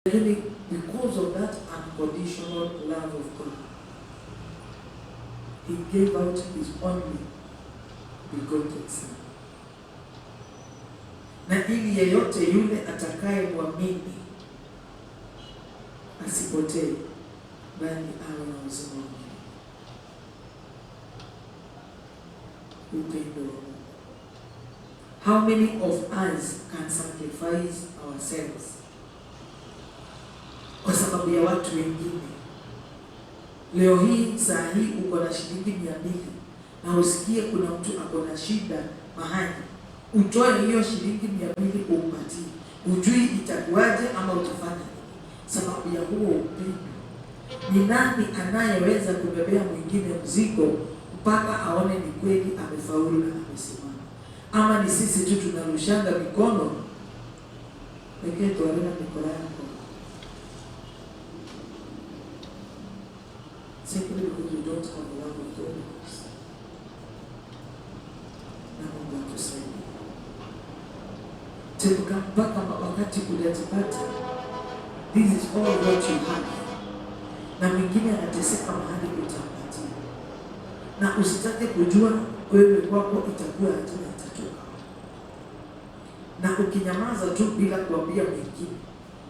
Lakini because of that unconditional love of God, he gave out his only begotten son. Na ili yeyote yule atakayemwamini asipotee, bali awe na uzima wa milele. Upendo wa Mungu. How many of us can sacrifice ourselves kwa sababu ya watu wengine? Leo hii, saa hii, uko na shilingi 200 na usikie kuna mtu ako na shida mahali, utoe hiyo shilingi 200 umpatie, ujui itakuwaje ama utafanya nini, sababu ya huo upendo. Ni nani anayeweza kubebea mwingine mzigo mpaka aone ni kweli amefaulu na amesimama? Ama ni sisi tu tunarushanga mikono pekee, tuarena mikono yako, simply because we don't have the love of the Holy Ghost. Na Mungu atusaidie Tebuka mpaka wakati unajipata this is all what you have, na mwingine anateseka mahali utampatia, na usitake kujua wewe kwako itakuwa aje na itatoka. Na ukinyamaza tu bila kuambia mwingine,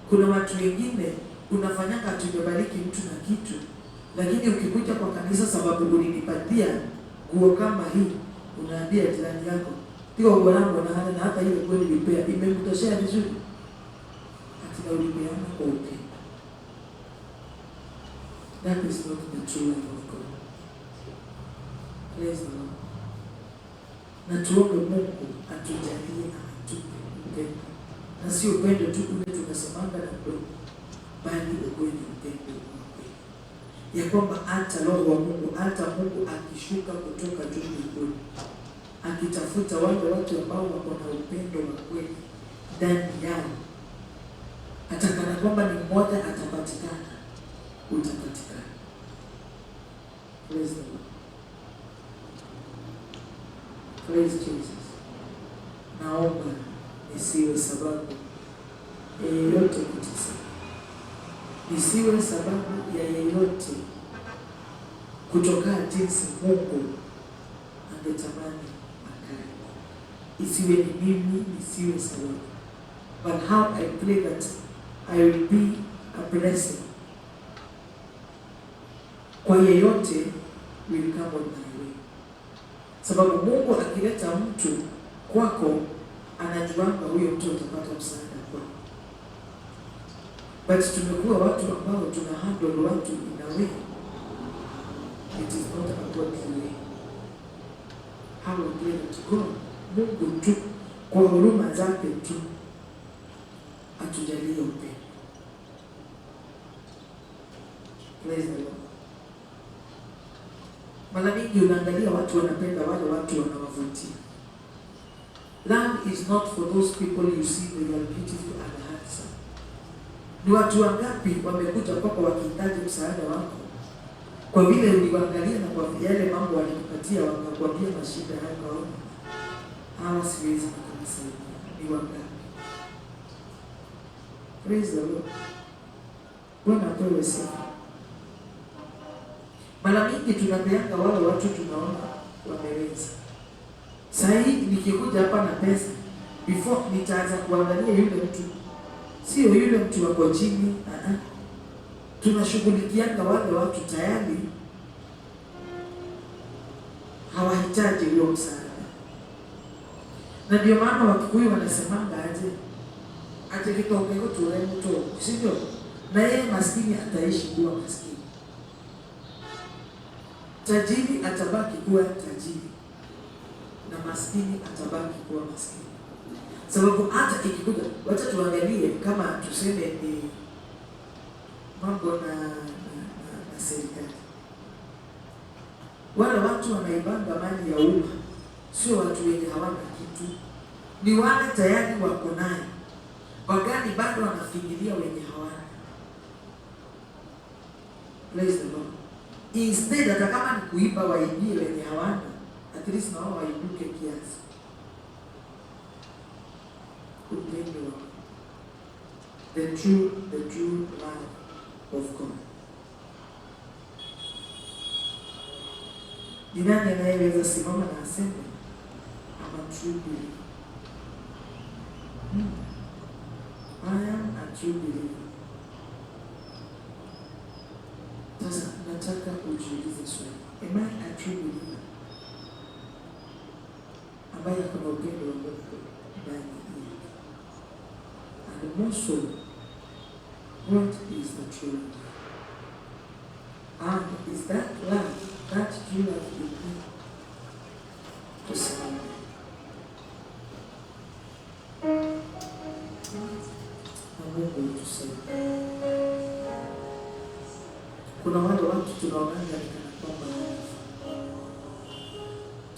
kuna watu wengine unafanyanga tumebariki mtu na kitu, lakini ukikuja kwa kanisa sababu ulinipatia nguo kama hii, unaambia jirani yako, "Tigo nguo yangu na hata ile nguo nilipea imemtoshea vizuri." Ati na ulipeana kwa upendo. That is not the true love of God. Praise the Lord. Na tuombe Mungu atujalie na atupe upendo, na si upendo tu ule tunasemanga na mdomo, bali ukuwe ni upendo wa kweli, ya kwamba hata Roho wa Mungu, hata Mungu akishuka kutoka juu mbinguni akitafuta wale watu ambao wako na upendo wa kweli ndani yao, hata kana kwamba ni mmoja atapatikana, utapatikana. Praise the Lord. Praise Jesus. Naomba nisiwe sababu ya yeyote kuteseka, nisiwe sababu ya yeyote kutokaa jinsi Mungu angetamani akae. Isiwe ni mimi, nisiwe sababu, but how I pray that I will be a blessing kwa yeyote will come on my way, sababu Mungu akileta mtu kwako anajuanga huyo mtu atapata msaada kwako, but tumekuwa watu ambao tuna handle watu in a way it is not a godly way. How I pray that God, Mungu tu kwa huruma zake tu atujalie upendo. Praise the Lord. Mara mingi unaangalia watu wanapenda wale watu wanawavutia. Love is not for those people you see, they are beautiful and handsome. Ni watu wangapi wamekuja kwako wakihitaji msaada wako, kwa vile uliwaangalia na kwa yale mambo walikupatia, wakakwambia mashida yao, kaona hawa siwezi nikawasaidia. Ni wangapi? Praise the Lord. Bwana apewe sifa. Mara mingi tunapeanga wale watu tunaona wameweza. Saa hii nikikuja hapa na pesa, before nitaanza kuangalia yule mtu, sio yule mtu wako chini. Uh-uh. Tunashughulikianga wale watu tayari hawahitaji huo msaada, na ndio maana Wakikuyu wanasemanga aje, ati gĩtonga gĩgũtũũra mũtongu, si ndio? Na yeye maskini ataishi kuwa maskini, tajiri atabaki kuwa tajiri na maskini atabaki kuwa maskini, sababu hata ikikuja, wacha tuangalie kama tuseme ni mambo na serikali, wale watu wanaibanga mali ya umma sio watu wenye hawana kitu, ni wale tayari wako nayo, wagani bado wanafinyilia wenye hawana. Praise the Lord. Instead, hata kama ni kuiba, waibie wenye hawana, at least na wao waibuke kiasi. Upendo wa The true love of God. Ni nani anayeweza simama na aseme, "I'm a true believer"? I am a true believer. Sasa nataka ujiulize swali. Am I a true believer? Ambaye kuna upendo wa Mungu ndani yake. And more so, what is the true love? And is that love, that true love in me? Tusimame. Na Mungu tusaidie. Kuna wale watu tunaonanga ni kana kwamba wanafaa.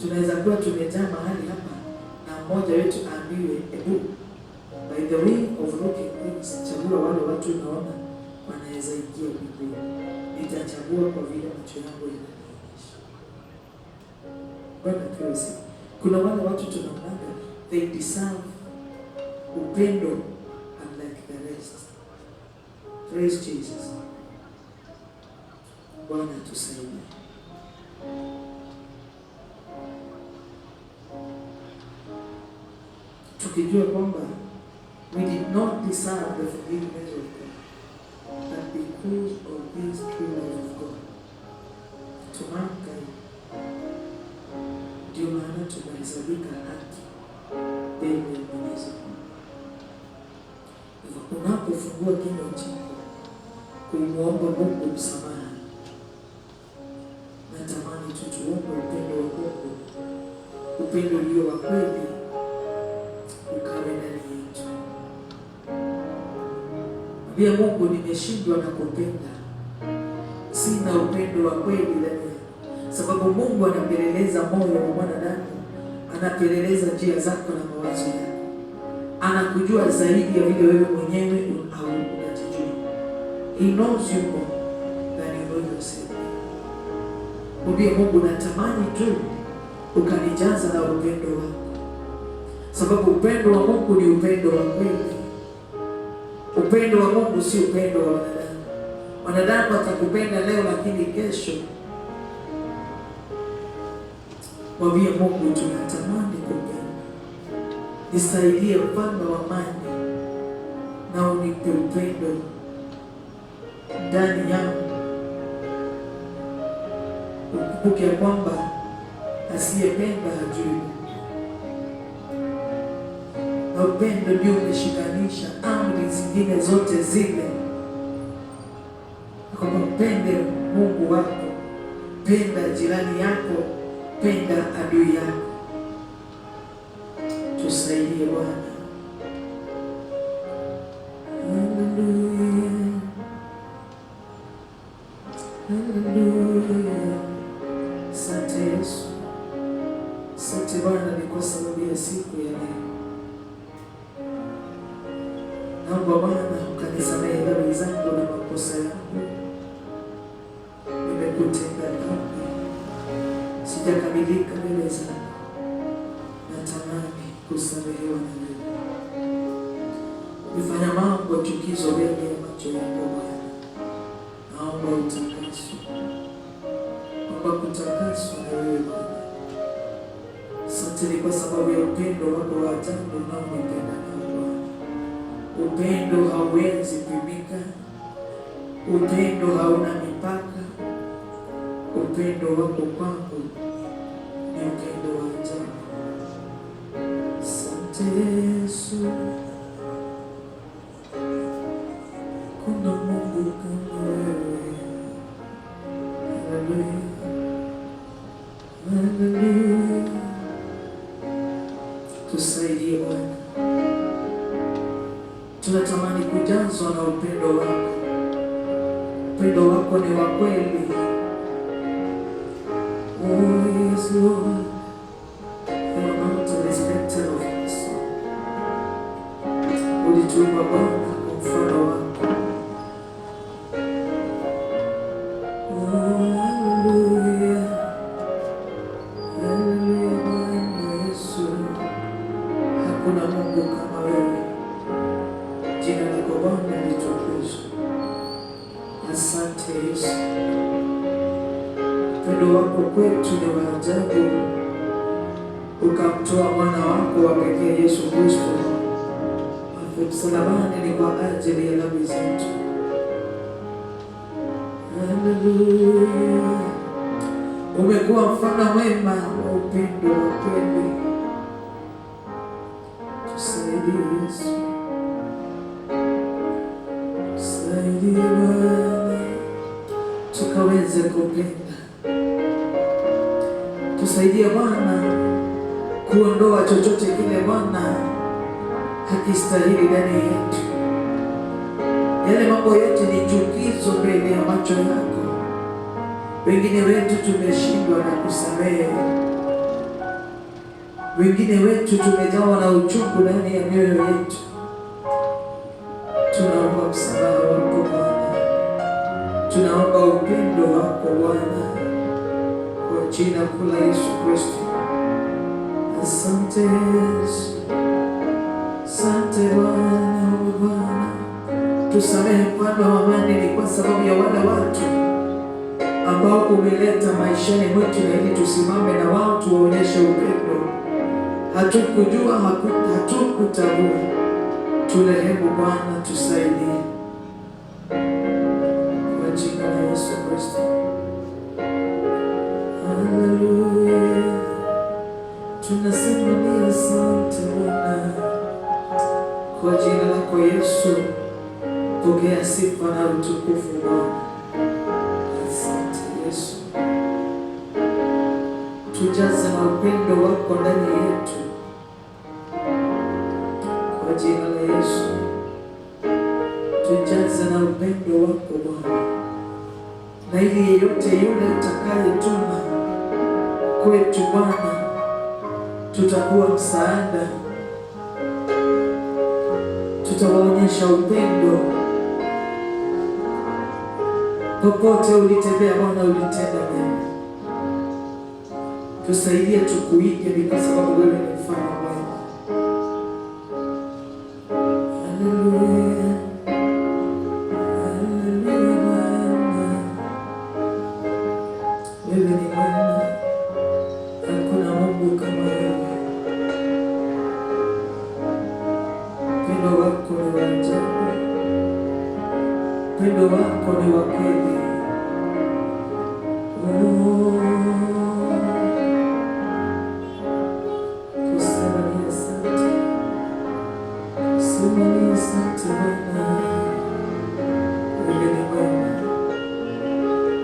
Tunaweza kuwa tumejaa mahali hapa na mmoja wetu aambiwe, "Ebu, by the way of looking things, chagua wale watu unaona wanaweza ingia mbinguni." Nitachagua kwa vile macho yangu yananionyesha. Bwana apewe sifa. Kuna wale watu tunaonaga they deserve upendo unlike the rest. Praise Jesus. Bwana tusaidie. Tukijua kwamba we did not deserve the forgiveness of God, but because of this true love of God to mankind, ndio maana tunahesabika haki mbele ya Mwenyezi Mungu. Hivyo unapofungua kinywa chako kumwomba Mungu msamaha, natamani tu tuombe upendo wa Mungu, upendo ulio wa kweli ukawe ndani yetu. Mwambie Mungu, nimeshindwa na kupenda, sina upendo wa kweli ndani yangu, sababu Mungu anapeleleza moyo wa mwanadamu, anapeleleza njia zako na mawazo yako, anakujua zaidi ya vile wewe mwenyewe au unajijua. He knows you more than you know yourself. Mwambie Mungu, natamani tu ukanijaza na upendo wako, sababu upendo wa Mungu ni upendo wa kweli. Upendo wa Mungu si upendo wa wanadamu. Wanadamu atakupenda leo, lakini kesho. Mwambie Mungu, tunatamani kupenda, nisaidie mfalme wa amani, na unipe upendo ndani yangu. Ukumbuke kwamba asiyependa hajui Mungu, na upendo ndio umeshikanisha amri zingine zote zile, kwamba mpende Mungu wako, penda jirani yako, penda adui yako. Tusaidie Bwana. Haleluya, haleluya. Asante Yesu, asante Bwana, ni kwa sababu ya siku ya leo. Naomba Bwana ukanisamehe dhambi zangu na makosa yangu. Nimekutenda dhambi, sijakamilika mbele zako. Natamani kusamehewa na wewe. Nimefanya mambo chukizo mbele ya macho yako Bwana. Naomba utakaswe, naomba kutakaswa na wewe Bwana. Asante ni kwa sababu ya upendo wako wa ajabu unaonipenda nao Bwana. Upendo hauwezi pimika, upendo hauna mipaka. Upendo wako kwangu ni upendo wa ajabu. Asante Yesu, kuna Mungu kama wewe. Haleluya, haleluya. Tusaidie Bwana, tunatamani kujazwa na upendo wako. Upendo wako ni wa kweli. Oh yes, Lord, you are not a respecter of person. Ulituumba Bwana kwa mfano wako. Oh, haleluya, haleluya Bwana Yesu. Hakuna Mungu kama wewe. Jina lako Bwana Asante Yesu, upendo wako kwetu ni wa ajabu, ukamtoa mwana wako wa pekee Yesu Kristo afe msalabani ni kwa ajili ya dhambi zetu. Haleluya! Umekuwa mfano mwema wa upendo wa kweli. Tusaidie Yesu, tusaidie Bwana, tukaweze kupenda. Tusaidie Bwana kuondoa chochote kile Bwana hakistahili ndani yetu. Yale mambo yote ni chukizo mbele ya macho yako. Wengine wetu tumeshindwa na kusamehe, wengine wetu tumejawa na uchungu ndani ya mioyo yetu. Tunaomba msamaha wako Bwana, tunaomba upendo wako Bwana, kwa jina kuu la Yesu Kristo. Asante Yesu, asante Bwana, Bwana tusamehe mfalme wa amani, ni kwa sababu ya wale watu ambao umeleta maishani mwetu, na ili tusimame na wao tuwaonyeshe upendo. Hatukujua, hatukutambua. Turehemu Bwana, tusaidie kwa jina la Yesu Kristo. Haleluya, tunasema ni asante Bwana kwa jina lako Yesu. Pokea sifa na utukufu Bwana. Asante Yesu, tujaze na upendo wako ndani yetu kwa jina la Yesu, tujaze na upendo wako Bwana, na ili yeyote yule utakayetuma kwetu Bwana, tutakuwa msaada, tutawaonyesha upendo. Popote ulitembea Bwana, ulitenda mema. Tusaidie tukuige, ni kwa sababu wewe ni mfano mwema. Haleluya, haleluya Bwana, wewe ni mwema, hakuna Mungu kama wewe. Upendo wako ni wa ajabu, upendo wako ni wa kweli. Oh, tusema ni asante, tusema ni asante Bwana, wewe ni mwema.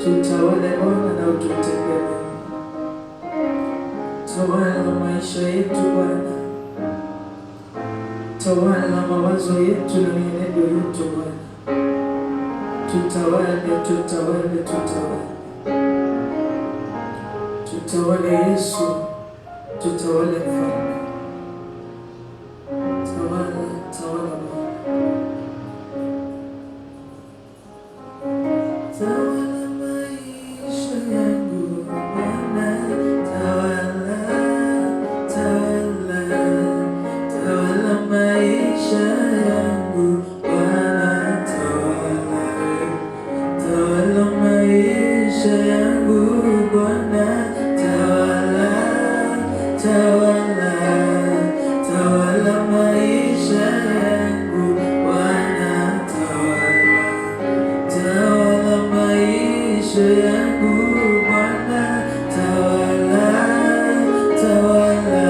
Tutawale Bwana na ututende mema. Tawala maisha yetu Bwana, tawala mawazo yetu na mienendo yetu Bwana. Tutawale, tutawale, tutawale, tutawale Yesu, tutawale Mfalme. Tawala, tawala Bwana. Tawala maisha yangu Bwana, tawala, tawala, tawala maisha yangu Bwana, tawala, tawala maisha yangu Bwana, tawala, tawala, tawala maisha yangu Bwana, tawala. Tawala maisha yangu Bwana, tawala, tawala,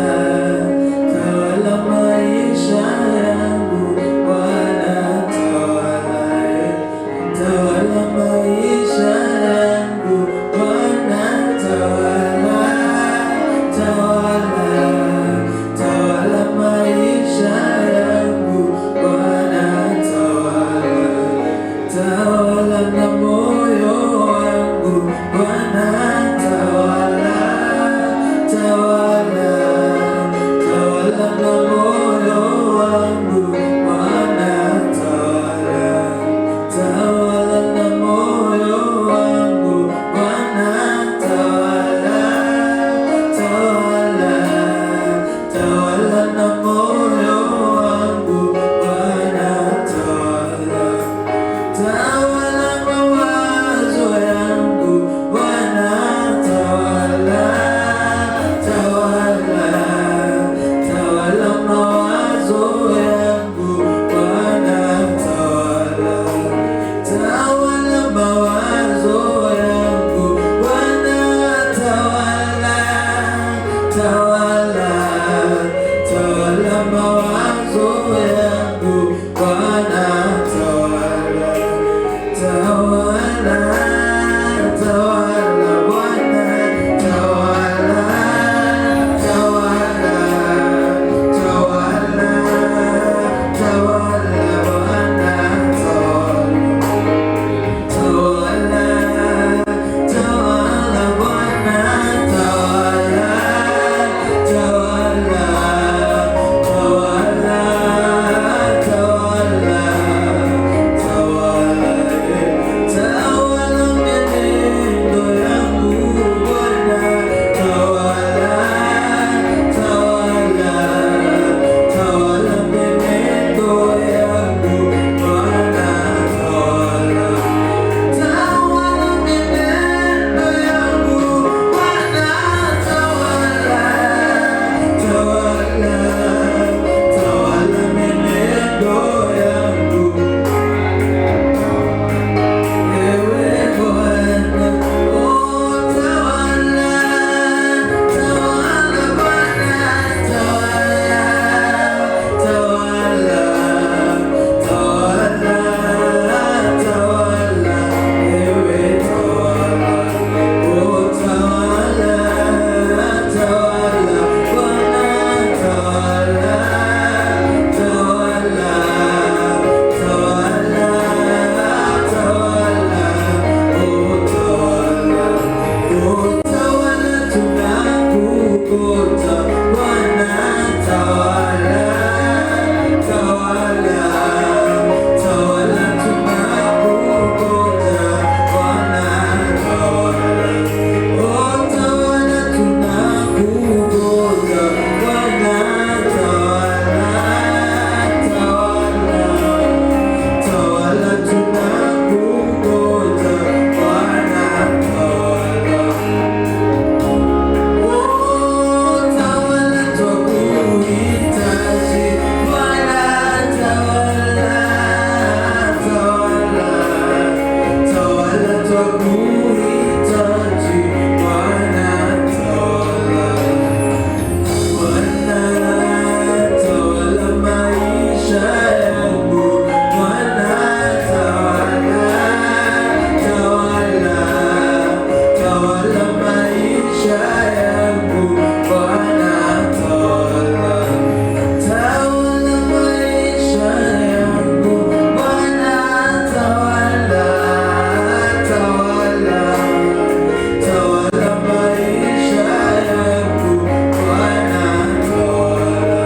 tawala maisha yangu Bwana, tawala, tawala maisha yangu Bwana, tawala, tawala, tawala maisha yangu Bwana, tawala. Tawala na moyo wangu Bwana, tawala, tawala, tawala na moyo wangu Bwana, tawala, tawala na moyo wangu Bwana, tawala, tawala, tawala na moyo wangu Bwana, tawala. Tawala. Twakuhitaji Bwana, tawala. Bwana, tawala maisha yangu. Bwana, tawala, tawala, tawala maisha yangu. Bwana, tawala, tawala maisha yangu. Bwana, tawala, tawala, tawala maisha yangu. Bwana, tawala,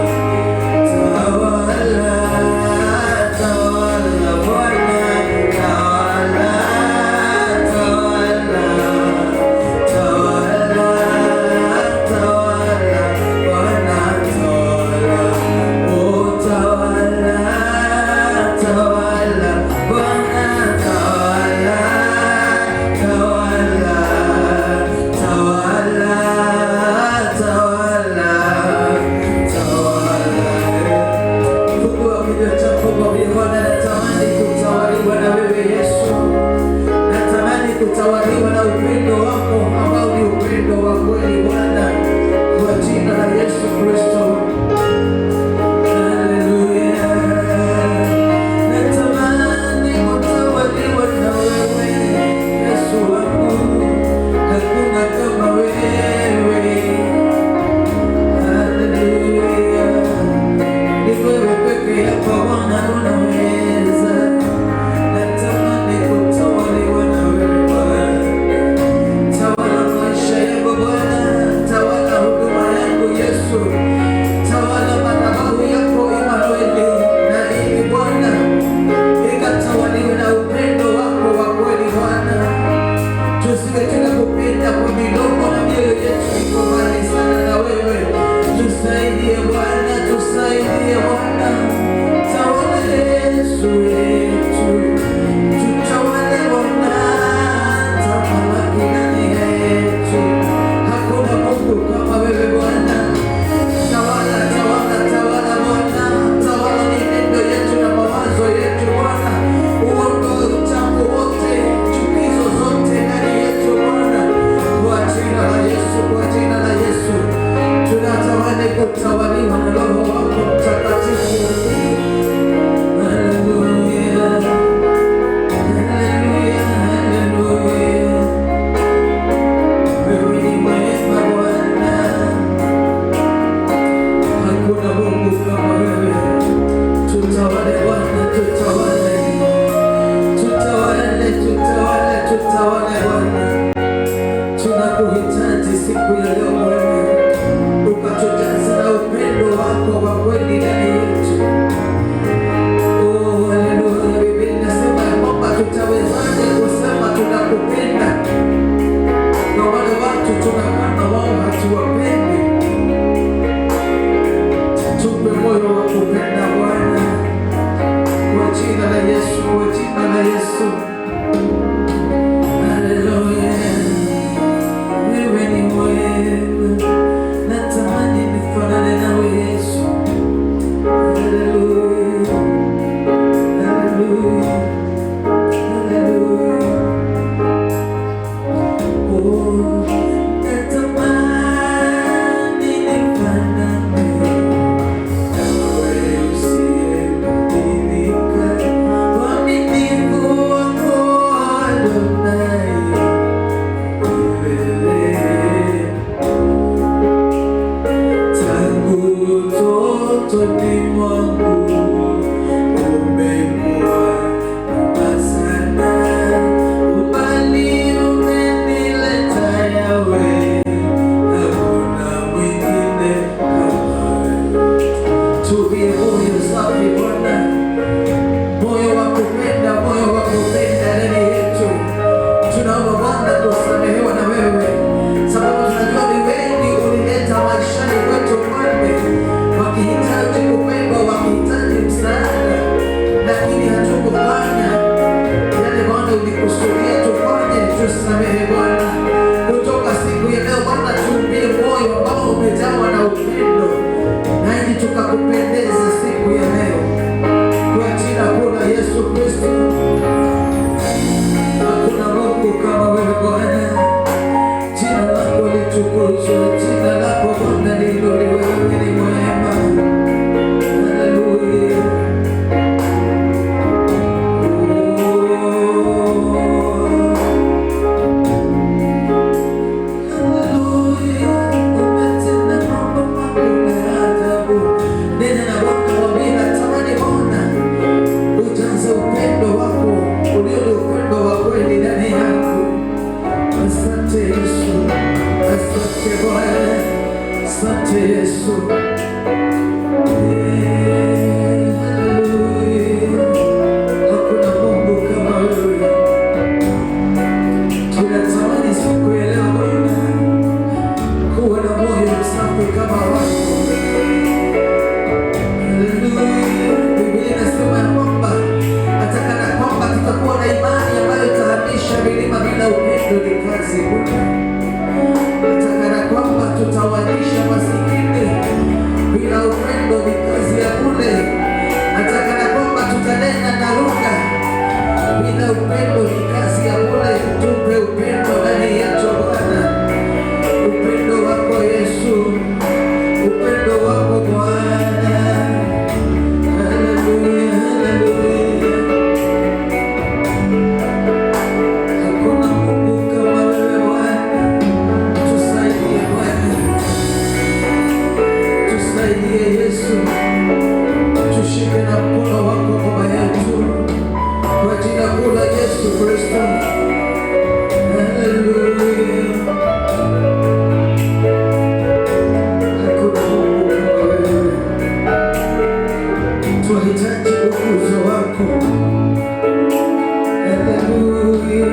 tawala, tawala, Bwana, tawala, tawala, tawala, tawala, Bwana, tawala. Oh, tawala, tawala, Bwana, tawala, tawala, tawala, tawala, tawala. Fungua kinywa chako mwambie Bwana, natamani kutawaliwa na wewe Yesu. Natamani kutawaliwa na upendo wako ambao ni upendo wa kweli Bwana, kwa jina la Yesu Kristo. Haleluya. Natamani kutawaliwa na wewe Yesu wangu, hakuna kama wewe. Haleluya. Ni wewe peke yako Bwana unaweza. Natamani kutawaliwa na wewe Bwana. Tawala maisha yangu Bwana, tawala huduma yangu Yesu, tawala madhabahu yako Imanueli, na ili Bwana ikatawaliwe na upendo wako wa kweli Bwana. Tusiwe tena kupenda kwa midomo na mioyo yetu iko mbali sana na wewe. Tusaidie Bwana, tusaidie Bwana, tawala Yesu wetu, tutawale Bwana, tawala ndani yetu. Hakuna Mungu kama wewe Bwana. Tawala, tawala, tawala Bwana, tawala mienendo yetu na mawazo yetu Bwana. Uondoe uchafu wote, chukizo zote ndani yetu Bwana, kwa jina la Yesu, kwa jina la Yesu tunatamani kutawaliwa na Roho wako Mtakatifu. Haleluya, haleluya, haleluya. Wewe ni mwema Bwana. Hakuna Mungu kama wewe. Tutawale Bwana, tutawale, tutawale, tutawale, tutawale Bwana. Tunakuhitaji siku ya leo Bwana, ukatujaza na upendo wako wa kweli ndani yetu. Oh, haleluya. Biblia inasema ya kwamba tutawezaje kusema tunakupenda na wale watu tunakaa na wao hatuwapendi? Tupe moyo wa kupenda Bwana, kwa jina la Yesu, kwa jina la Yesu. Haleluya, wewe ni mwema, natamani nifanane nawe Yesu. Haleluya, haleluya, haleluya. Oh, natamani nifanane nawe usiyebadilika, uaminifu wako Adonai milele. Tangu utotoni mwangu umekuwa mwema sana, umbali umenileta Yawe, hakuna mwingine kama wewe. Tubie moyo safi Bwana, moyo wa kupenda, moyo wa kupenda ndani yetu. Tunaomba Bwana kusamehewa na wewe, sababu tunajua ni wengi ulileta maishani kwetu Mfalme, wakihitaji kupendwa, wakihitaji msaada, lakini hatukufanya yale Bwana ulikusudia tufanye. Tusamehe Bwana, kutoka siku ya leo Bwana, tuumbie moyo ambao umejawa na upendo, na ili tukakupendeza siku ya leo, kwa jina kuu la Yesu Kristo. Hakuna Mungu kama kazi bure, hata kana kwamba tutawalisha masikini bila upendo ni kazi ya bure, hata kana kwamba tutanena na lugha bila upendo ni kazi ya bure. Tupe upendo ndani yetu Bwana, upendo wako Yesu, upendo wako Bwana. Haleluya, haleluya. Hakuna Mungu kama wewe Bwana. Tusaidie Bwana, tusaidie Yesu, tushike na mkono wako Baba yetu, kwa jina kuu la Yesu Kristo. Haleluya. Hakuna Mungu kama wewe, twahitaji uguzo wako. Haleluya.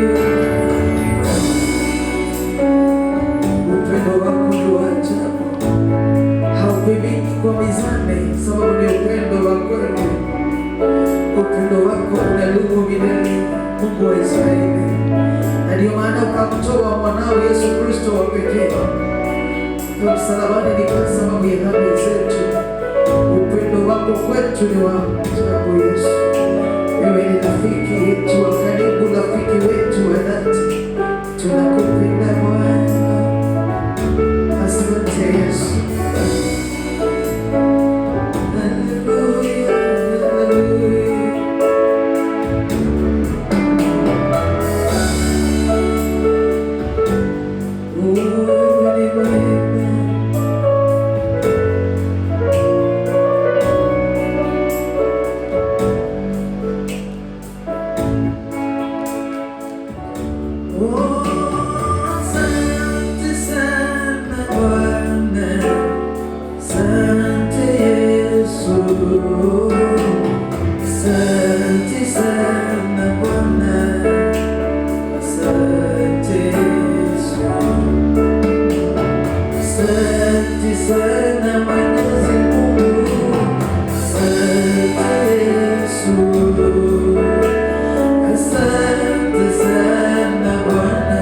Upendo wako ni wa ajabu, haupimiki kwa mizani, sababu ni upendo wa kweli. Upendo wako unadumu milele, Mungu wa Israeli, na ndio maana ukamtoa mwanao Yesu Kristo wa pekee kwa msalabani, ni kwa sababu ya dhambi zetu. Upendo wako kwetu ni wa ajabu, Yesu. Wewe ni rafiki yetu wa karibu, rafiki wetu wa dhati. Tunakupenda Bwana. Asante Yesu. Haleluya, haleluya. Wewe ni mwema. Oh, asante sana Bwana. Asante Yesu. Asante sana Bwana. Asante Yesu. Asante sana Mwenyezi Mungu. Asante Yesu. Asante sana Bwana.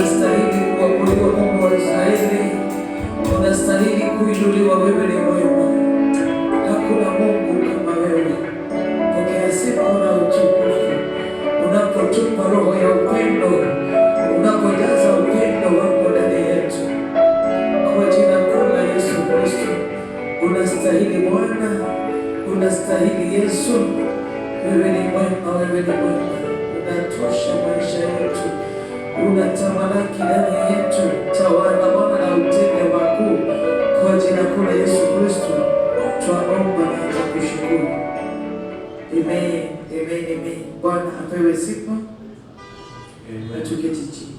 Unastahili kuabudiwa Mungu wa Israeli, unastahili kuinuliwa. Wewe ni mwema, hakuna Mungu kama wewe. Pokea sifa na utukufu unapotupa roho ya upendo, unapojaza upendo wako ndani yetu, kwa jina kuu la Yesu Kristo. Unastahili Bwana, unastahili Yesu. Wewe ni mwema, wewe ni mwema, unatosha maisha yetu, unatamalaki ndani yetu. Tawala Bwana na utende makuu, kwa jina kuu la Yesu Kristo twaomba na hata kushukuru. Amen, amen, amen. Bwana apewe sifa na tuketi chini.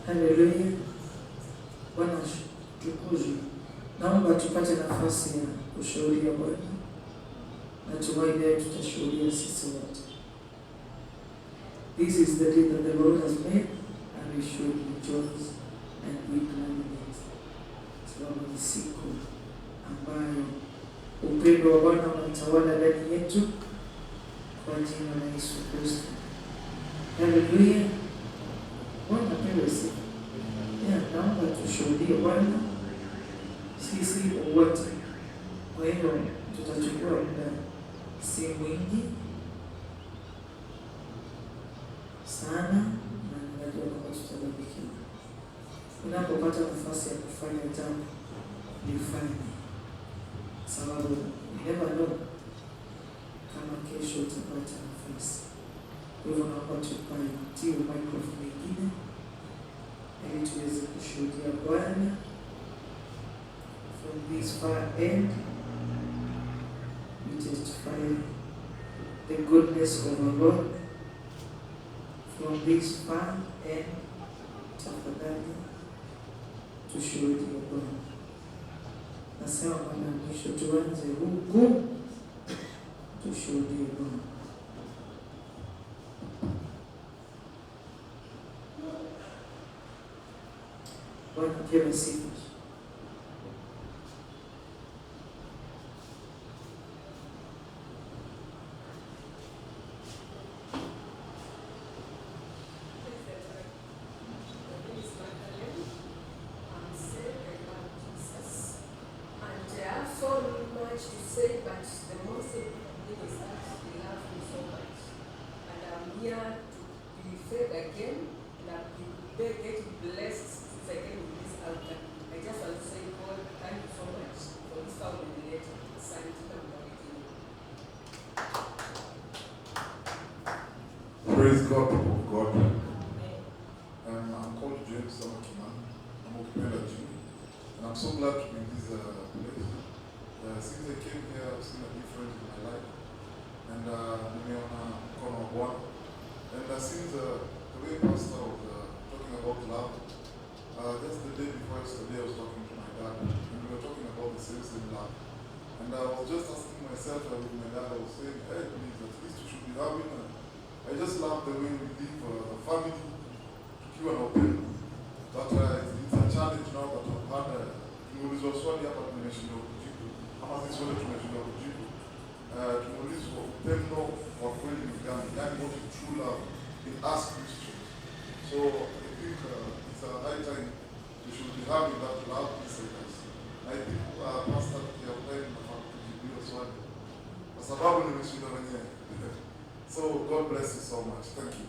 Haleluya. Bwana tukuzwe. Naomba tupate nafasi ya kushuhudia Bwana. Natumai leo tutashuhudia sisi wote. This is the day that the Lord has made and we should rejoice and be glad in it. Sababu ni siku ambayo upendo wa Bwana unatawala ndani yetu kwa jina la Yesu Kristo. Haleluya. Bwana apewe sifa. Yeah, naomba tushuhudie Bwana sisi wote. Kwa hiyo tutachukua muda si mwingi sana, na ninajua kwamba tutabarikiwa. Unapopata nafasi ya kufanya jambo, lifanye, sababu you never know kama kesho utapata nafasi. Kwa hivyo naomba tupatie microphone nyingine ili tuweze kushuhudia Bwana from this far end. We testify the goodness of our Lord from this far end. Tafadhali tushuhudie Bwana. Nasema mara ya mwisho, tuanze huku tushuhudie Bwana. Bwana apewe sifa. Praise the Lord. My name is Magdalene. I'm saved. I love Jesus. And I have so much to say, but the most important thing is that He loves me so much. And I'm here to be fed again, and I've been getting blessed since I came to this altar. I just want to say, God, thank you so much for this family letter. Asante na mbarikiwe. Praise God, people of God. I'm called James Samakiman. I'm Okipenda Jimmy. And I'm so glad to be in this place. Since I came here, I've seen a difference in my life. And nimeona mkono wa Bwana. And since the way Pastor was talking about love, just the day before yesterday, I was talking to my dad. And we were talking about the same love. And I was just asking myself, with my dad, I was saying, "Hey, please, at least you should be having a—" I just love the way we live as a family, tukiwa na upendo. But it's a challenge now that I've had. Tumeulizwa swali hapa tumeshindwa kujibu, ama sisi wote tumeshindwa kujibu. Tumeulizwa upendo wa kweli ni gani, yani what is true love in us Christians. So I think it's a high time we should be having that love inside us. I think Pastor tukiapply nafaa kujibu hiyo swali kwa sababu nimeshindwa mwenyewe. So God bless you so much. Thank you.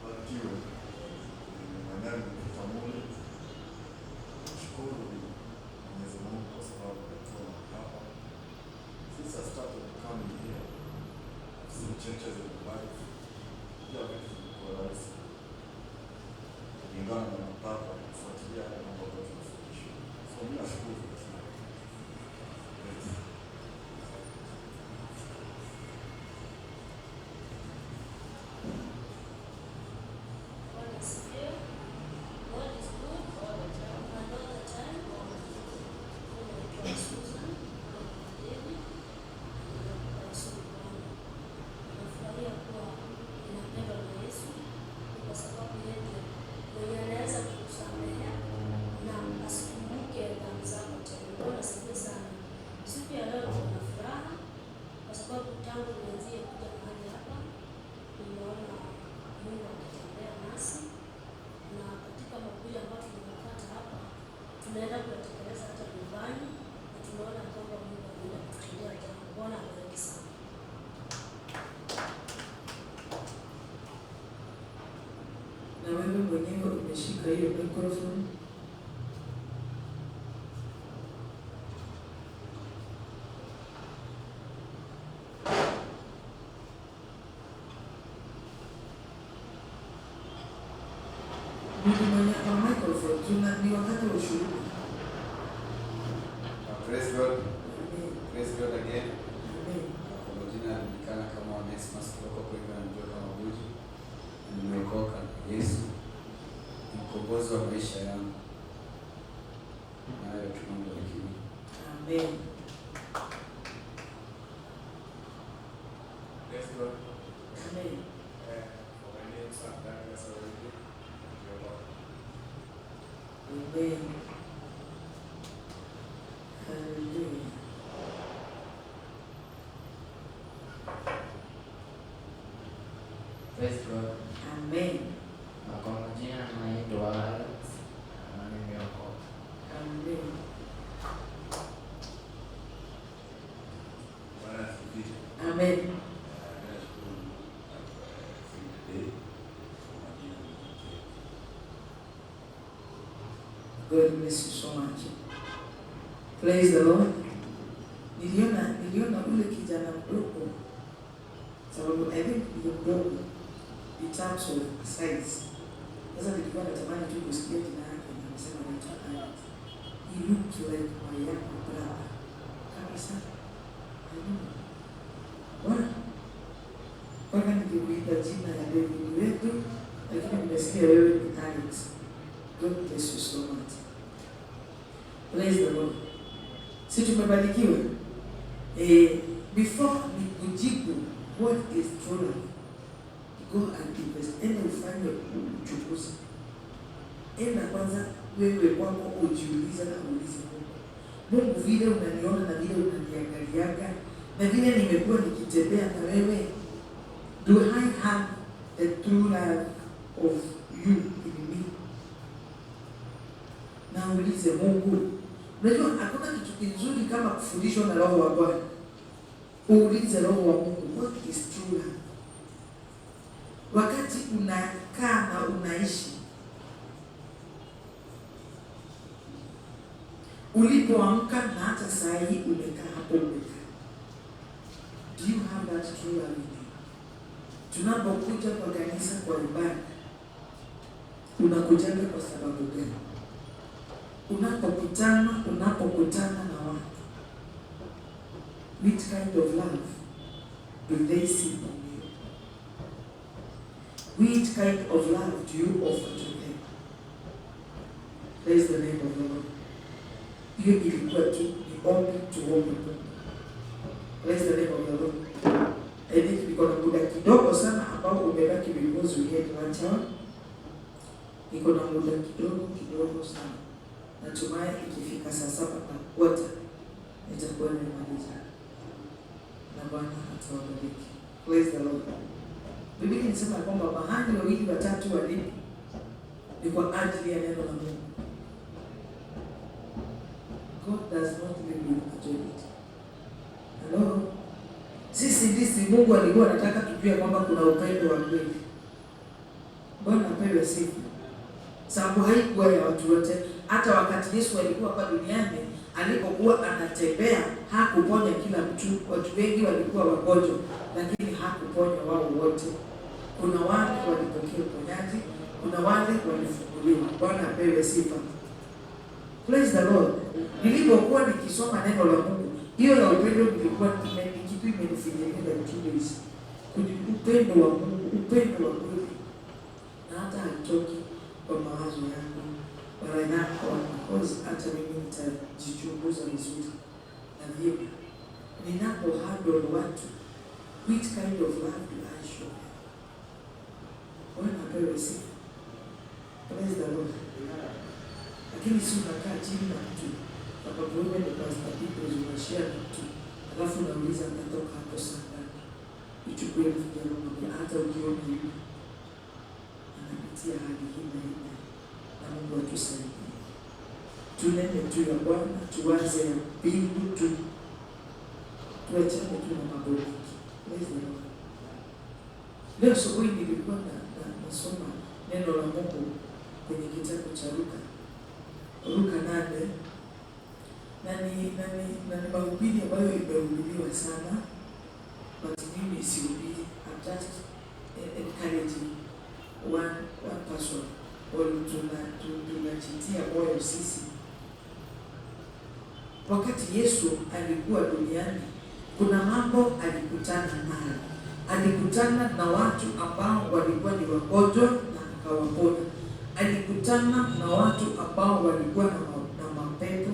Barikiwe. My name ni Peter Mule. Shukuru Mwenyezi Mungu kwa sababu ametuma hapa. Since I started coming here, I've seen changes in my life. Kila vitu vimekuwa rahisi kulingana na baba kufuatilia yale mambo ambayo tunafundishwa. So mimi nashukuru kwa sana. Yes. Bwana asifiwe. God is good all the time and all the time. Mimi naitwa Susan Mjeni. Ninampa Yesu ni Bwana. Ninafurahia kuwa ninapendwa na Yesu ni kwa sababu yeye ndiye mwenye anaweza kukusamehea na asikumbuke dhambi zako. Shika hiyo microphone. Mwenye ako na microphone, ni wakati wa ushuhuda. Praise God. Amen. Praise God again. Amen. Kwa majina anajulikana kama Onesmus Kioko, wengi wanamjua kama Buju. Na nimeokoka na Yesu ni mkombozi wa maisha yangu. Nayo tunaomba lakini. Amen. Praise God. Amen. For my name is Daniel Sarodi. Amen. Hallelujah. Praise God. Amen. Kwa majina naitwa Alex na nimeokoka. Amen. Bwana asifiwe. Amen. Nashukuru siku today kwa majina ni Jake. God bless you so much. Praise the Lord. Niliona ule kijana mdogo, sababu I think ni mdogo in terms of size. Sasa nilikuwa natamani tu kusikia jina yake na amesema anaitwa Alex. He looked like my younger brother. Kabisa. I don't know. Bwana. Mpaka nikikuita jina ya David wetu, lakini nimesikia wewe ni Alex. God bless you so much. Praise the Lord. Si tumebarikiwa? Before nikujibu what is true love, go and invest. Enda ufanye uchunguzi. Enda kwanza wewe kwako ujiulize na uulize Mungu. Mungu, vile unaniona na vile unaniangaliaga na vile nimekuwa nikitembea na wewe, do I have the true love of you in me? Na uulize Mungu. Unajua hakuna kitu kizuri kama kufundishwa na Roho wa Bwana. Uulize Roho wa Mungu, what is true love? Wakati unakaa na unaishi, ulipoamka na hata saa hii umekaa hapo umekaa, do you have that true love in you? Tunapokuja kwa kanisa kwa ibada, unakujaga kwa sababu gani? Unapokutana na watu, which kind of love do they see in you? Which kind of love do you offer to them? Praise the name of the Lord. Hiyo ilikuwa tu ni ombi tuombe Mungu. Praise the name of the Lord. I think niko na muda kidogo sana ambao umebaki because we had lunch hour. Niko na muda kidogo kidogo sana. Natumai ikifika 7:15 nitakuwa nimemaliza. Na Bwana atawabariki. Praise the Lord. Biblia inasema kwamba mahali wawili watatu walipo ni kwa ajili ya neno la Mungu. God does not live with majority. Hello? Sisi ndisi Mungu alikuwa anataka tujue kwamba kuna upendo wa kweli. Bwana apewe sifa. Sababu haikuwa ya watu wote. Hata wakati Yesu alikuwa hapa duniani, alipokuwa anatembea hakuponya kila mtu. Watu wengi walikuwa wagonjwa, lakini hakuponya wao wote. Kuna wale walipokea uponyaji, kuna wale walifunguliwa. Bwana apewe sifa. Praise the Lord. Nilipokuwa nikisoma neno la Mungu, hiyo ya upendo nilikuwa kitu imenifikiria like 2 days. Upendo wa Mungu, upendo wa kweli. Na hata haitoki kwa mawazo yangu. But I now, because hata mimi nitajichunguza vizuri na vyema. Ninapo handle watu, which kind of love do I show them? Bwana apewe sifa. Praise the Lord. Lakini si unakaa chini na mtu, sababu wewe ni pastor people, unashare na mtu, alafu unauliza atatoka hapo saa ngapi? Uchukue mfano mmoja, hata ukiona hivi anapitia hali hii na hii, na Mungu atusaidie. Tunene tu ya Bwana, tuwaze ya mbingu tu, tuachane tu na mambo mengi. Praise the Lord. Leo asubuhi nilikuwa nasoma neno la Mungu kwenye kitabu cha Luka, Luka 8, na ni mahubiri ambayo imehubiriwa sana, but mimi sihubiri. I'm just encouraging one person or tunajitia moyo sisi. Wakati Yesu alikuwa duniani, kuna mambo alikutana nayo. Alikutana na watu ambao walikuwa ni wagonjwa na akawaponya. Alikutana na watu ambao walikuwa na mapepo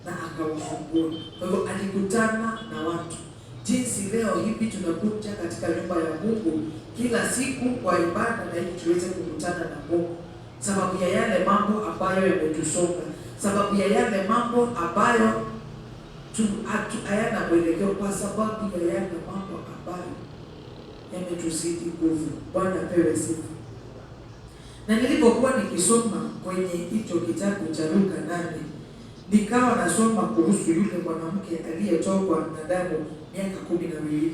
na akawafungua. Kwa hivyo alikutana na watu. Jinsi leo hivi tunakuja katika nyumba ya Mungu kila siku kwa ibada na ili tuweze kukutana na Mungu, sababu ya yale mambo ambayo yametusonga, sababu ya yale mambo ambayo hayana mwelekeo, kwa sababu ya yale mambo ambayo yametuzidi nguvu. Bwana apewe sifa. Na nilipokuwa nikisoma kwenye hicho kitabu cha Luka 8, nikawa nasoma kuhusu yule mwanamke aliyetokwa na damu miaka 12.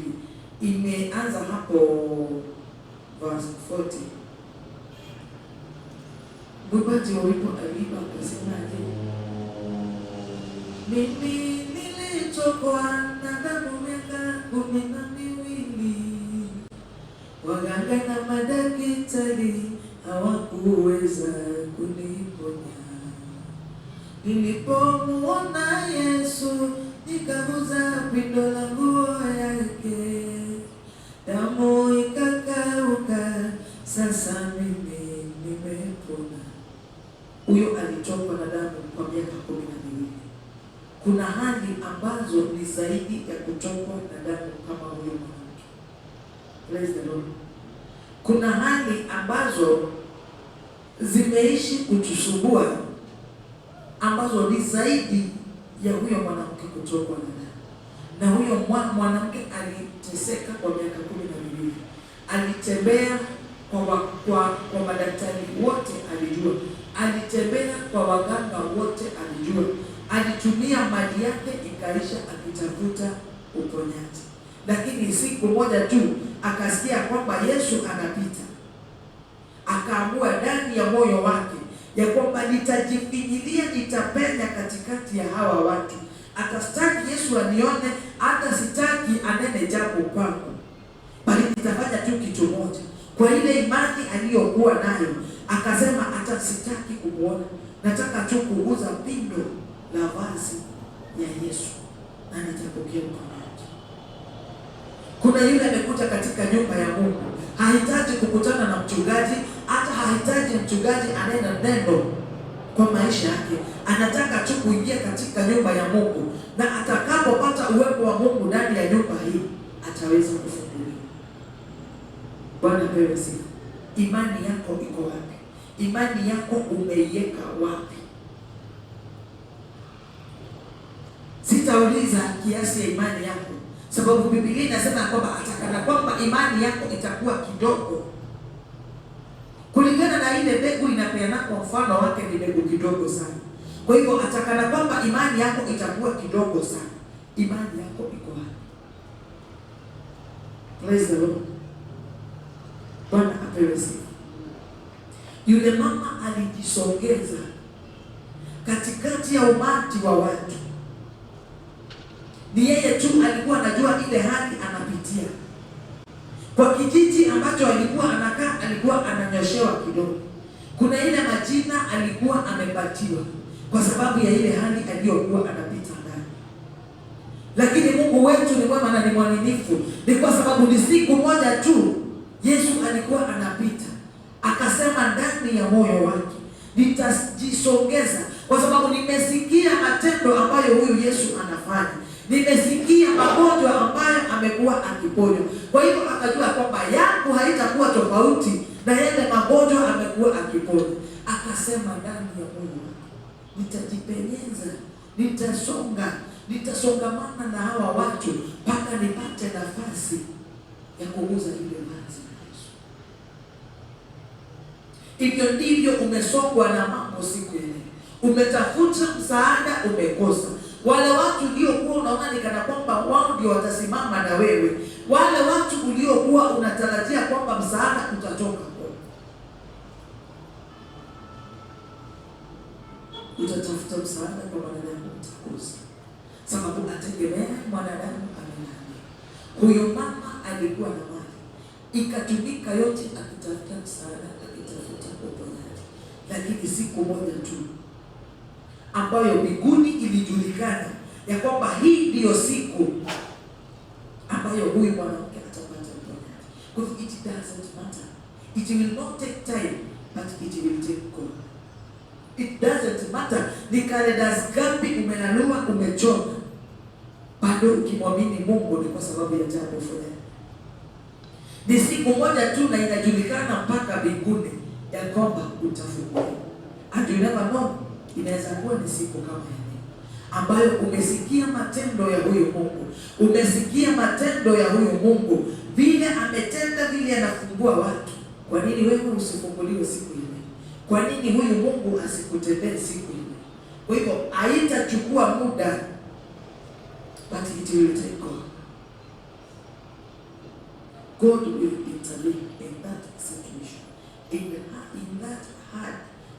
Imeanza hapo verse 40. Mwimbaji wa wimbo aliimba akasemaje? Mimi nilitokwa na damu miaka 12, waganga na madaktari hawakuweza kuniponya. Nilipomuona Yesu nikaguza pindo la nguo yake, damu ikakauka, sasa mimi nimepona. Huyo alitokwa na damu kwa miaka 12. Kuna hali ambazo ni zaidi ya kutokwa na damu kama huyo mwanamke. Praise the Lord. Kuna hali ambazo zimeishi kutusumbua ambazo ni zaidi ya huyo mwanamke kutokwa na damu. Na huyo mwanamke aliteseka kwa miaka 12. Alitembea kwa madaktari wote alijua, alitembea kwa waganga wote alijua, alitumia mali yake ikaisha akitafuta uponyaji. Lakini siku moja tu akasikia kwamba Yesu anapita, akaamua ndani ya moyo wake ya kwamba nitajifinyilia, nitapenya katikati ya hawa watu. Hata sitaki Yesu anione, hata sitaki anene jambo kwangu, bali nitafanya tu kitu moja. Kwa ile imani aliyokuwa nayo, akasema hata sitaki kumwona, nataka tu kuguza pindo la vazi ya Yesu na nitapokea uponyaji. Kuna yule amekuja katika nyumba ya Mungu, hahitaji kukutana na mchungaji, hata hahitaji mchungaji anena neno kwa maisha yake. Anataka tu kuingia katika nyumba ya Mungu, na atakapopata uwepo wa Mungu ndani ya nyumba hii ataweza kufunguliwa. Bwana apewe sifa. Imani yako iko wapi? Imani yako umeiweka wapi? Sitauliza kiasi ya imani yako, sababu Biblia inasema kwamba atakana kwamba imani yako itakuwa kidogo kulingana na ile mbegu inapeana kwa mfano wake ni mbegu kidogo sana. Kwa hivyo atakana kwamba imani yako itakuwa kidogo sana. Imani yako iko wapi? Praise the Lord. Bwana apewe sifa. Yule mama alijisogeza katikati ya umati wa watu. Ni yeye tu alikuwa anajua ile hali anapitia. Kwa kijiji ambacho alikuwa anakaa, alikuwa ananyoshewa kidogo. Kuna ile majina alikuwa amepatiwa kwa sababu ya ile hali aliyokuwa anapita ndani. Lakini Mungu wetu ni mwema na ni mwaminifu. Ni kwa sababu ni siku moja tu Yesu alikuwa anapita, akasema ndani ya moyo wake, nitajisogeza kwa sababu nimesikia matendo ambayo huyu Yesu anafanya, nimesikia magonjwa ambayo amekuwa akiponya. Kwa hivyo akajua kwamba yangu haitakuwa tofauti na yale magonjwa amekuwa akiponya. Akasema ndani ya moyo wake, nitajipenyeza, nitasonga, nitasongamana na hawa watu mpaka nipate nafasi ya kuguza lile vazi la Yesu. Hivyo ndivyo umesongwa na mambo siku ya leo. Umetafuta msaada, umekosa. Wale watu uliokuwa unaona ni kana kwamba wao ndio watasimama na wewe, wale watu uliokuwa unatarajia kwamba msaada utatoka kwao. msaada kwa mwanadamu utakosa, sababu ategemea mwanadamu amelaaniwa. Huyo mama alikuwa na mali, ikatumika yote akitafuta msaada, akitafuta uponyaji, lakini siku moja tu ambayo mbinguni ilijulikana ya kwamba hii ndiyo siku ambayo huyu mwanamke atapata uponyaji. Kwa hivyo it doesn't matter, it will not take time, but it will take God. It doesn't matter ni calendars ngapi umelalua, umechoma, bado ukimwamini Mungu ni kwa sababu ya jambo fulani. Ni siku moja tu na inajulikana mpaka mbinguni ya kwamba utafunguliwa. And you never know, inaweza kuwa ni siku kama ya leo ambayo umesikia matendo ya huyu Mungu, umesikia matendo ya huyu Mungu, vile ametenda, vile anafungua watu. Kwa nini wewe usifunguliwe siku ile? Kwa nini huyu Mungu asikutendee siku ile? Kwa hivyo haitachukua muda, but it will take God. God will intervene in that situation, in that hard,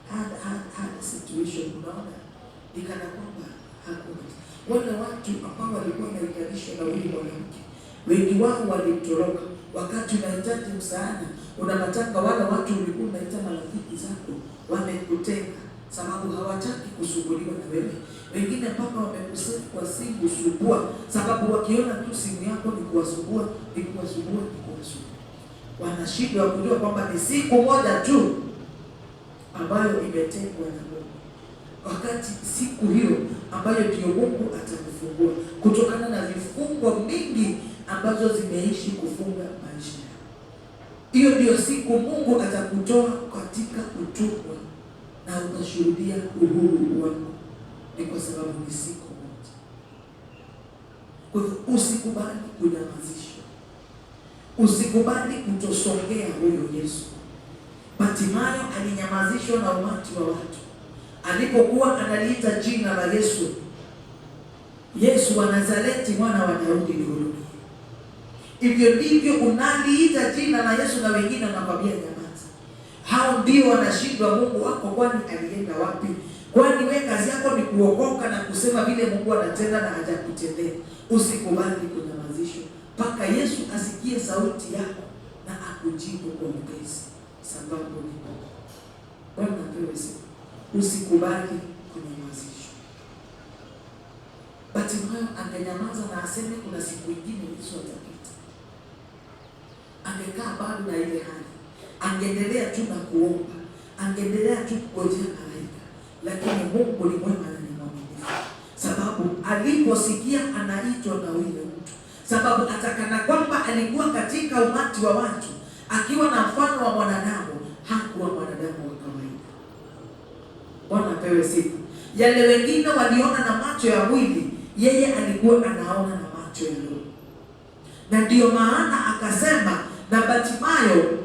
hard, hard, hard situation. Unaona ni kana kwamba hakuna wale watu ambao walikuwa wanaitanishwa na huyu mwanamke, wengi wao walimtoroka. Wakati unahitaji msaada, unapataka wale watu ulikuwa unaita marafiki zako wamekutenga, sababu hawataki kusumbuliwa na wewe. Wengine mpaka wamekusave kwa simu sumbua, sababu wakiona tu simu yako ni kuwasumbua, ni kuwasumbua, ni kuwasumbua. Wanashindwa kujua kwamba ni siku moja tu ambayo imetengwa na Mungu, wakati siku hiyo ambayo ndio Mungu atakufungua kutokana na vifungo mingi ambazo zimeishi kufunga maisha yako. Hiyo ndio siku Mungu atakutoa katika utumwa na utashuhudia uhuru wako, ni kwa sababu ni siku moja. Kwa hivyo usikubali kunyamazishwa, usikubali kutosongea huyo Yesu. Bartimayo alinyamazishwa na umati wa watu alipokuwa analiita jina la Yesu, Yesu wa Nazareti, mwana wa Daudi, nihurumie. Hivyo ndivyo unaliita jina la Yesu na wengine wanakwambia nyamaza. Hao ndio wanashindwa Mungu wako, kwani alienda wapi? Kwani wewe kazi yako ni kuokoka na kusema vile Mungu anatenda na hajakutendea. Usikubali kunyamazishwa mpaka Yesu asikie sauti yako na akujibu kwa upesi, sababu ni Mungu. Bwana apewe sifa. Usikubali kunyamazishwa. Bartimayo angenyamaza na aseme kuna siku ingine Yesu atapita, angekaa bado na ile hali, angeendelea tu na kuomba, angeendelea tu kungojea malaika, lakini Mungu ni mwema na ni mwaminifu, sababu aliposikia anaitwa na yule mtu, sababu atakana kwamba alikuwa katika umati wa watu akiwa na mfano wa mwanadamu, hakuwa mwanadamu wa kawaida. Bwana apewe sifa. Yale wengine waliona na macho ya mwili, yeye alikuwa anaona na macho ya roho, na ndiyo maana akasema na Bartimayo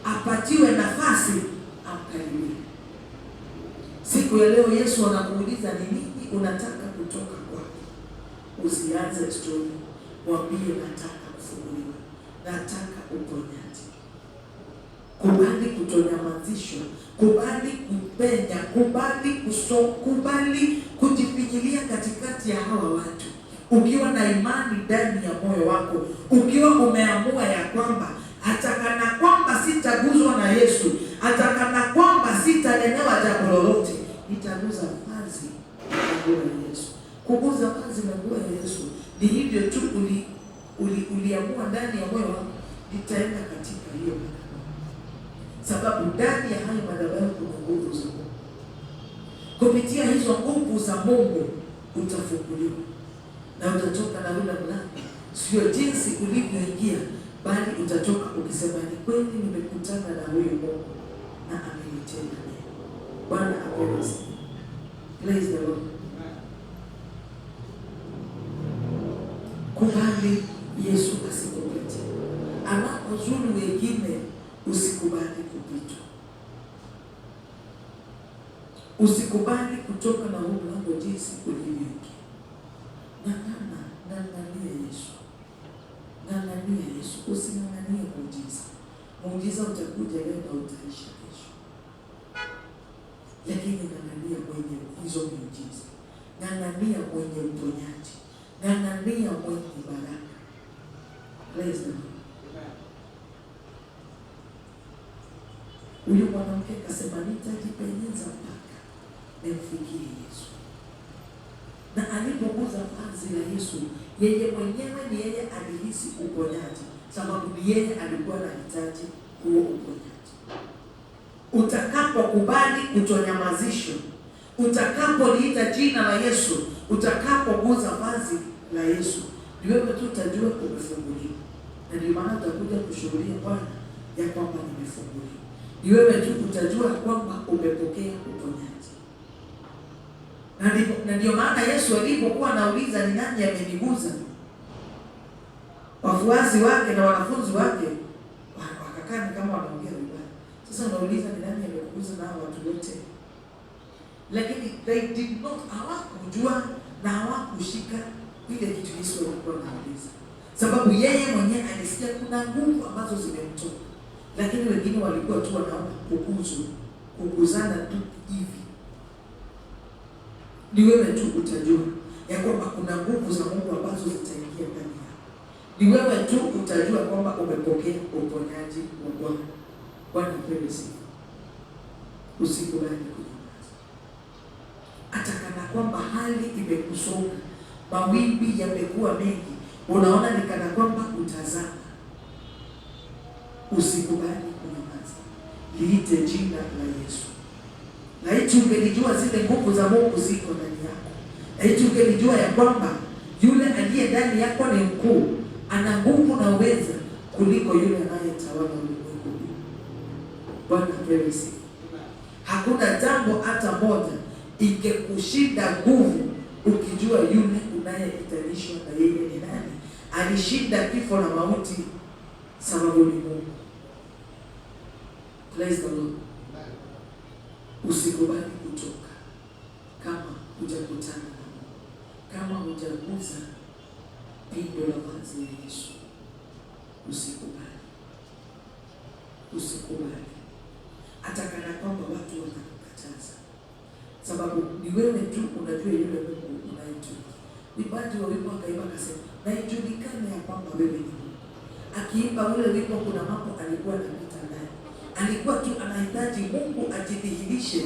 apatiwe nafasi amkaribie. Siku ya leo Yesu anakuuliza ni nini unataka kutoka kwake. Usianze story, mwambie nataka kufunguliwa, nataka uponyaji. Kubali kutonyamazishwa, kubali kupenya, kubali kubali kujifinyilia katikati ya hawa watu, ukiwa na imani ndani ya moyo wako, ukiwa umeamua ya kwamba hata kana kwamba sitaguzwa na Yesu, hata kana kwamba sitanenewa jambo lolote, nitaguza vazi la nguo ya Yesu. Kuguza vazi la nguo ya Yesu ni hivyo tu, uliamua ndani ya moyo wako, nitaenda katika hiyo madhabahu, sababu ndani ya hayo madhabahu kuna nguvu za Mungu. Kupitia hizo nguvu za Mungu utafunguliwa na utatoka na ule mlango, sio jinsi ulivyoingia, bali utatoka ukisema ni kweli nimekutana na huyu Mungu na amenitenda mema. Bwana apewe sifa. Praise the Lord. Kubali Yesu asikupite. Anapozuru wengine, usikubali kupitwa. Usikubali kutoka na huu mlango jinsi ulivyoingia. Ng'ang'ana, ng'ang'ania Yesu, ng'ang'ania Yesu, using'ang'anie muujiza. Muujiza utakuja leo na utaisha kesho. Lakini ng'ang'ania mwenye hizo miujiza, ng'ang'ania mwenye uponyaji, ng'ang'ania mwenye baraka. Praise the Lord. Huyu mwanamke akasema, nitajipenyeza mpaka nimfikie Yesu. Na alipoguza vazi la Yesu, yeye mwenyewe ni yeye alihisi uponyaji, sababu ni yeye alikuwa anahitaji huo uponyaji. Utakapokubali kutonyamazishwa, utakapoliita jina la Yesu, utakapoguza vazi la Yesu, ni wewe tu utajua umefunguliwa. Na ndio maana utakuja kushuhudia Bwana ya kwamba nimefunguliwa. Ni wewe tu utajua kwamba umepokea uponyaji. Na ndio maana Yesu alipokuwa anauliza ni nani ameniguza, wafuasi wake na wanafunzi wake wakakaa ni kama wanaongea vibaya. Sasa unauliza ni nani amekuguza na watu wote, lakini they did not, hawakujua na hawakushika ile kitu Yesu alikuwa anauliza, sababu yeye mwenyewe alisikia kuna nguvu ambazo zimemtoka, lakini wengine walikuwa tu wanaona kuguzwa, kuguzana tu hivi. Ni wewe tu utajua ya kwamba kuna nguvu za Mungu ambazo zitaingia ndani yako. Ni wewe tu utajua kwamba umepokea uponyaji wa Bwana. Bwana apewe sifa. Usikubali kunyamaza, hata kana kwamba hali imekusonga, mawimbi yamekuwa mengi, unaona ni kana kwamba utazama. Usikubali kunyamaza, liite jina la Yesu. Laiti ungelijua zile nguvu za Mungu ziko ndani yako, laiti ungelijua ya kwamba yule aliye ndani yako ni mkuu, ana nguvu na uweza kuliko yule anayetawala ulimwengu huu. Bwana apewe sifa. Hakuna jambo hata moja ingekushinda nguvu ukijua yule unayehitanishwa na yeye ni nani. Alishinda kifo na mauti, sababu ni Mungu. Praise the Lord. Usikubali kutoka kama hujakutana na Mungu, kama hujaguza pindo la vazi la Yesu. Usikubali, usikubali, hata kana kwamba watu wanakukataza, sababu ni wewe tu unajua yule Mungu unayemtumikia. Mwimbaji wa wimbo akaimba akasema, na ijulikane ya kwamba wewe ni Mungu. Akiimba ule wimbo, kuna mambo alikuwa anapita ndani, alikuwa tu anahitaji Mungu ajidhihirishe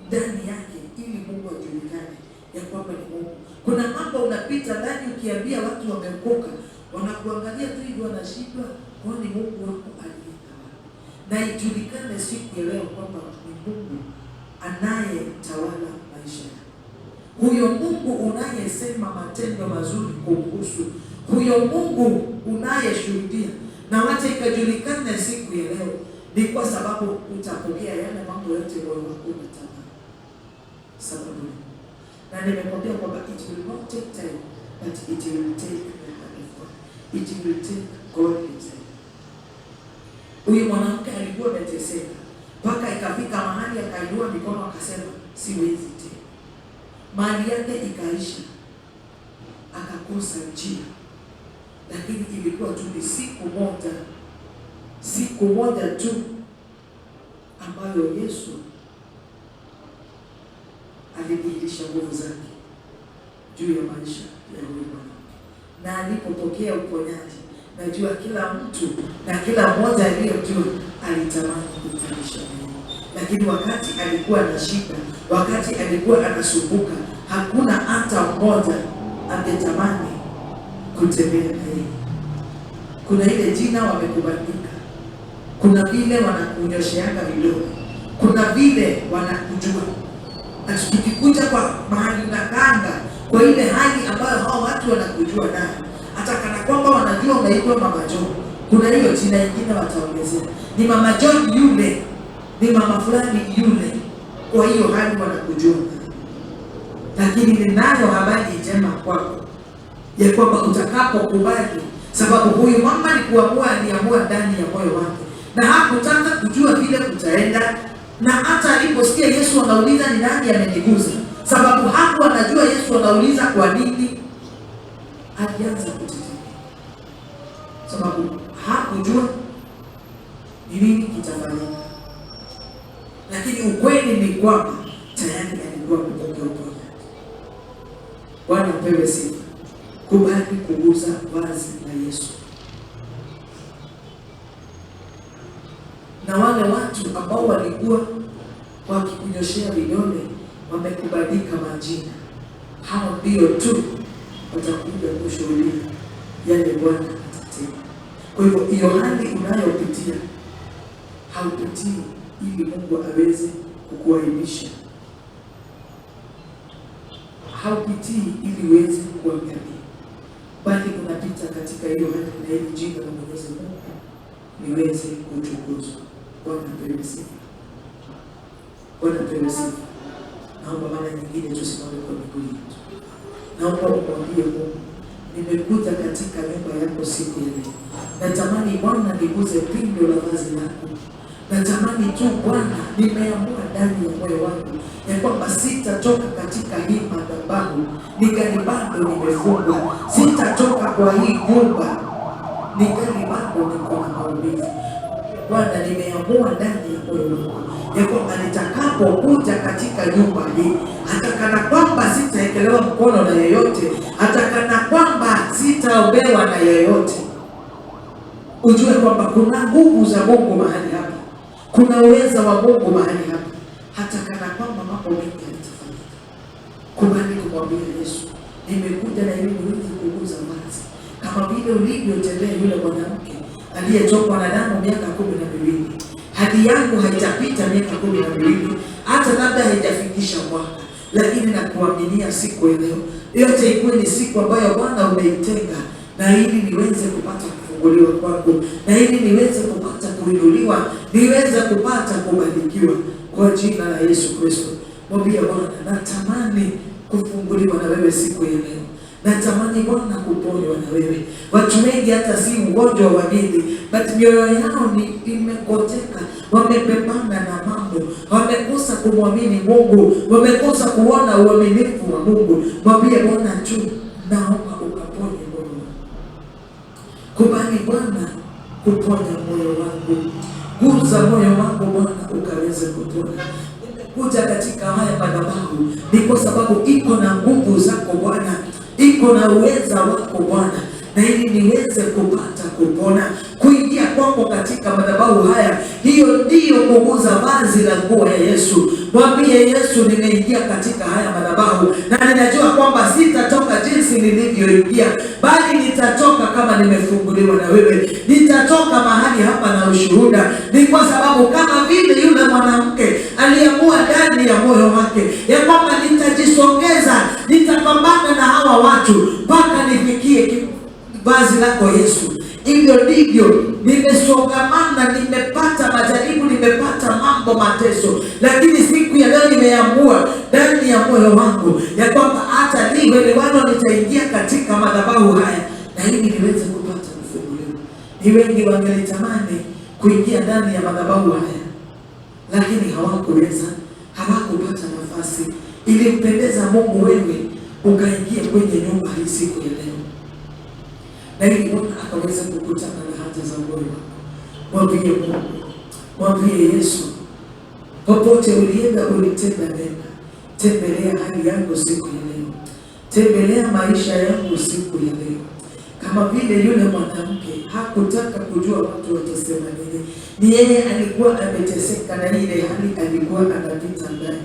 ndani yake ili Mungu ajulikane ya kwamba ni Mungu. Kuna mambo unapita ndani, ukiambia watu wameokoka, wanakuangalia tu hivi, wanashindwa, kwani Mungu wako alienda wapi? Na ijulikane siku ya leo kwamba ni Mungu anayetawala maisha yako. Huyo Mungu unayesema matendo mazuri kumhusu, huyo Mungu unayeshuhudia, na wacha ikajulikane siku ya leo, ni kwa sababu utapokea yale mambo yote moyo wako unatamani. Sababu na nimekwambia kwamba it will not take time, but it will take the hand of God. It will take God himself. Huyu mwanamke alikuwa ameteseka mpaka ikafika mahali akainua mikono akasema siwezi tena. Mali yake ikaisha, akakosa njia, lakini ilikuwa tu ni siku moja, siku moja tu ambayo Yesu alidhihirisha nguvu zake juu ya maisha ya huyu mwanamke, na alipopokea uponyaji, najua kila mtu na kila mmoja aliyemjua alitamani kuitanisha naye, lakini wakati alikuwa na shida, wakati alikuwa anasumbuka, hakuna hata mmoja angetamani kutembea na yeye. Kuna ile jina wamekubandika, kuna vile wanakunyosheanga vidole, kuna vile wanakujua. Na tukikuja kwa mahali unakaanga, kwa ile hali ambayo hao watu wanakujua nayo, hata kana kwamba wanajua unaitwa Mama John, kuna hiyo jina ingine wataongezea, ni Mama John yule, ni mama fulani yule. Kwa hiyo hali wanakujua nayo. Lakini ninayo habari njema kwako ya kwamba utakapokubali, sababu huyu mama ni kuamua, aliamua ndani ya moyo wake na hakutaka kujua vile kutaenda, na hata aliposikia Yesu anauliza ni nani ameniguza, sababu hakuwa anajua Yesu anauliza kwa nini, alianza kutetemeka, sababu hakujua ni nini kitafanyika. Lakini ukweli ni kwamba apewe sifa. Kubali kuguza vazi la Yesu. Na wale watu ambao walikuwa wakikunyoshea vidole wamekubadilika majina, hao ndio tu watakuja kushuhudia yale Bwana atatenda. Kwa hivyo hiyo hali unayopitia haupitii ili Mungu aweze kukuaibisha, haupitii ili uweze kuangamia, bali unapita katika hiyo hali na ili jina la Mwenyezi Mungu liweze kutukuzwa. Bwana apewe sifa. Bwana apewe sifa. Naomba mara nyingine tusimame kwa miguu yetu. Naomba umwambie Mungu, nimekuja katika nyumba yako siku ya leo. Natamani Bwana niguze pindo la vazi lako. Natamani tu Bwana, nimeamua ndani ya moyo wangu ya kwamba sitatoka katika hii madhabahu ningali bado nimefungwa, sitatoka kwa hii nyumba ningali bado niko na maumivu. Bwana, nimeamua ndani ya moyo wangu ya kwamba nitakapokuja katika nyumba hii, hata kana kwamba sitaekelewa mkono na yeyote, hata kana kwamba sitaombewa na yeyote, ujue kwamba kuna nguvu za Mungu mahali hapa, kuna uweza wa Mungu mahali hapa, hata kana kwamba mambo mengi hayatafanyika. Kubali kumwambia Yesu, nimekuja na ili niweze kuguza vazi, kama vile ulivyotendea yule mwanamke aliyetokwa na damu miaka 12. Hadi yangu haitapita miaka 12, hata labda haijafikisha mwaka, lakini nakuaminia siku ya leo yote ikuwe ni siku ambayo Bwana umeitenga, na ili niweze kupata kufunguliwa kwako, na ili niweze kupata kuinuliwa, niweze kupata kubarikiwa kwa jina la Yesu Kristo. Mwambie Bwana, natamani kufunguliwa na wewe siku ya leo. Natamani Bwana kuponywa na wewe. Watu wengi hata si ugonjwa wa mwili, but mioyo yao ni imegoteka, wamepepana na mambo, wamekosa kumwamini Mungu, wamekosa kuona uaminifu wa Mungu. Mwambie Bwana tu, naomba ukaponye moyo wangu. Kubali Bwana kuponya moyo wangu, guza moyo wangu Bwana ukaweze kupona. Nimekuja katika haya madhabahu ni kwa sababu iko na nguvu zako Bwana, iko na uweza wako Bwana, na ili niweze kupata kupona. Kuingia kwako katika madhabahu haya, hiyo ndiyo kuguza vazi la nguo ya Yesu. Mwambie Yesu, nimeingia katika haya madhabahu na ninajua kwamba sitatoka jinsi nilivyoingia, bali nitatoka kama nimefunguliwa na wewe. Nitatoka mahali hapa na ushuhuda. Ni kwa sababu kama vile yule mwanamke aliamua ndani ya moyo wake ya kwamba nitajisongeza, nitapambana na hawa watu mpaka nifikie vazi lako Yesu. Hivyo ndivyo nimesongamana, nimepata majaribu, nimepata mambo mateso, lakini siku ya leo nimeamua ndani ya moyo wangu ya kwamba hata liwe liwalo, nitaingia katika madhabahu haya na ili niweze kupata kufunguliwa. Ni wengi wangelitamani kuingia ndani ya madhabahu haya, lakini hawakuweza, hawakupata nafasi. Ilimpendeza Mungu wewe ukaingia kwenye nyumba hii siku ya leo, na ili Bwana akaweza kukutana na haja za moyo wako. Mwambie Mungu, mwambie Yesu, popote ulienda ulitenda mema, tembelea hali yangu siku ya leo, tembelea maisha yangu siku ya leo. Kama vile yule mwanamke hakutaka kujua watu watasema nini, ni yeye alikuwa ameteseka na ile hali alikuwa anapita ndani,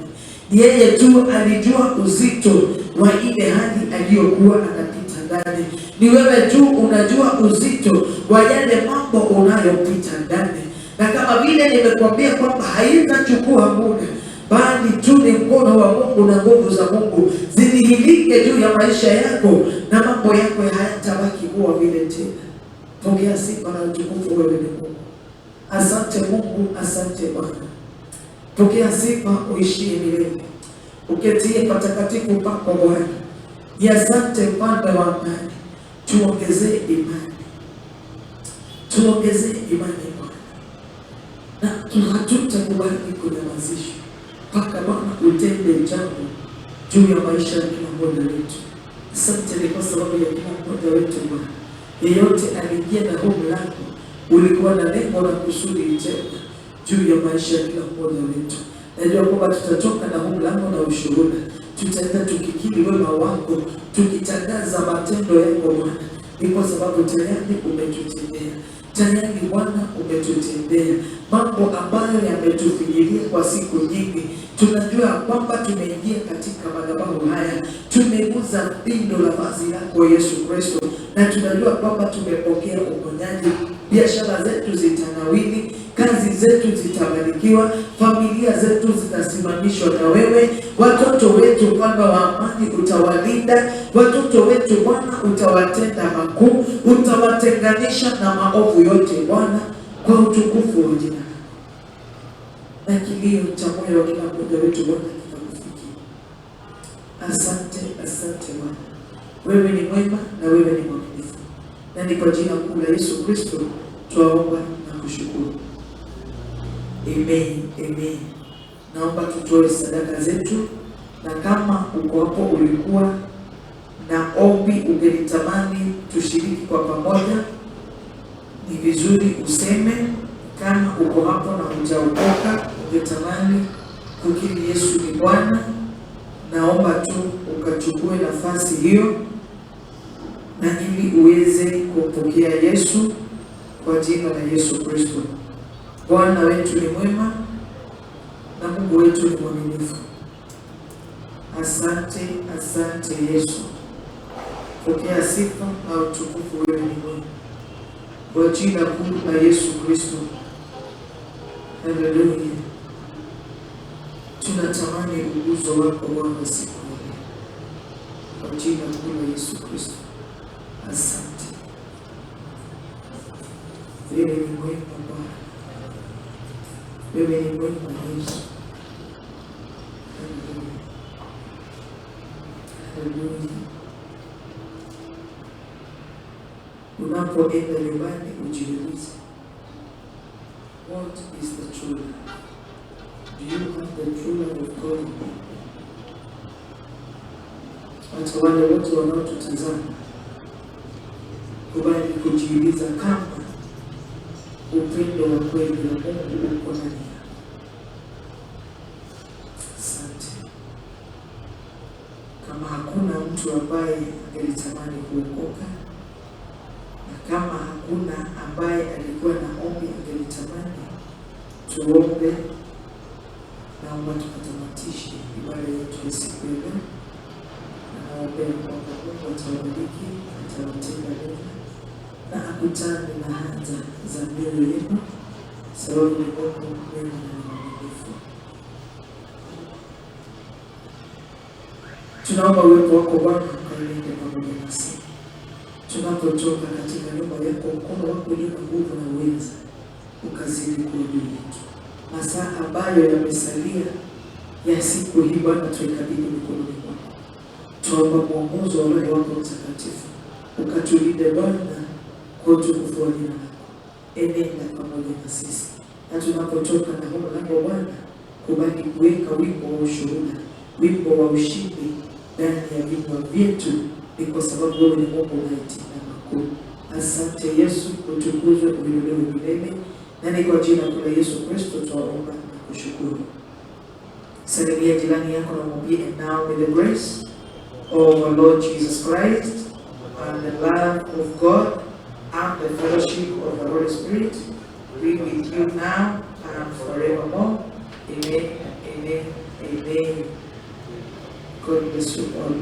ni yeye tu alijua uzito wa ile hali aliyokuwa anapita ndani. Ni wewe tu unajua uzito wa yale mambo unayopita ndani, na kama vile nimekuambia kwamba haitachukua muda, bali tu ni mkono wa Mungu na nguvu za Mungu zidhihirike juu ya maisha yako, na mambo yako hayatabaki kuwa vile tena. Pokea sifa na utukufu, wewe ni Mungu. Asante Mungu, asante Bwana. Pokea sifa uishie milele, uketie patakatifu pako Bwana. Asante Mfalme wa amani, tuongezee imani, tuongezee imani Bwana, na hatutakubali kunyamazishwa mpaka Bwana utende jambo juu ya maisha ya kila mmoja wetu. Asante ni kwa sababu ya kila mmoja wetu Bwana. Yeyote aliingia na huu mlango ulikuwa na lengo la kusudi njema juu ya maisha ya kila mmoja wetu. Najua kwamba tutatoka na huu mlango na ushuhuda, tutaenda tukikiri wema wako, tukitangaza matendo yako Bwana, ni kwa sababu tayari umetutendea. Tayari Bwana umetutendea mambo ambayo yametufinyilia kwa siku nyingi. Tunajua kwamba tumeingia katika madhabahu haya, tumeguza pindo la vazi lako Yesu Kristo, na tunajua kwamba tumepokea uponyaji. Biashara zetu zitanawili, kazi zetu zitabarikiwa, familia zetu zitasimamishwa na wewe, watoto wetu Mfalme wa amani utawalinda, watoto wetu Bwana utawatenda makuu, utawatenganisha na maovu yote Bwana, kwa utukufu wa jina lako. Na kilio cha moyo wa kila mmoja wetu Bwana kikakufikia. Asante, asante Bwana, wewe ni mwema na wewe ni mwaminifu, na ni kwa jina kuu la Yesu Kristo twaomba na kushukuru. Amen, amen. Naomba tutoe sadaka zetu, na kama uko hapo ulikuwa na ombi ungelitamani tushiriki kwa pamoja, ni vizuri useme. Kama uko hapo na hujaokoka ungetamani kukiri Yesu ni Bwana, naomba tu ukachukue nafasi hiyo na ili uweze kumpokea Yesu kwa jina la Yesu Kristo. Bwana wetu ni mwema na Mungu wetu ni mwaminifu. Asante, asante Yesu. Pokea sifa na utukufu, wewe ni mwema. Kwa jina kuu la Yesu Kristo. Haleluya. Tunatamani uguzo wako Bwana siku ya leo. Kwa jina kuu la Yesu Kristo. Asante. Wewe ni mwema Bwana. Wewe ni mwema Yesu. Haleluya. Haleluya. Unapoenda nyumbani ujiulize, what is the true love? Do you have the true love of God in you? Hata wale wote wanaotutazama, kubali kujiuliza kama upendo wa kweli wa Mungu uko ndani yako. Asante. Kama hakuna mtu ambaye angelitamani kuokoka, na kama hakuna ambaye alikuwa na ombi angelitamani tuombe, naomba tukatamatishe ibada yetu ya siku ya leo. Na naombea kwamba Mungu atawabariki, atawatenda mema na akutane na haja za mioyo yenu, sababu ni Mungu mwema na ni mwaminifu. Tunaomba uwepo wako Bwana ukaenende pamoja nasi tunapotoka katika nyumba yako, mkono wako ulio na nguvu na uweza ukazidi kuwa juu yetu. Masaa ambayo yamesalia ya siku hii Bwana, tuikabidhi mikononi mwako. Tuomba mwongozo wa Roho wako Mtakatifu ukatulinde Bwana kwa utukufu wa jina lako. Enenda pamoja na sisi, na tunapotoka na humo lango Bwana, kubali kuweka wimbo wa ushuhuda, wimbo wa ushindi ndani ya vinywa vyetu, ni kwa sababu wewe ni Mungu unayetenda makuu. Asante Yesu, utukuzwe, uinuliwe milele, na ni kwa jina kuu la Yesu Kristo twaomba na kushukuru. Salimia jirani yako na mwambie, and now may the grace of our Lord Jesus Christ and the love of God and the fellowship of the Holy Spirit be with you now and forevermore. Amen, amen, amen. God bless you all.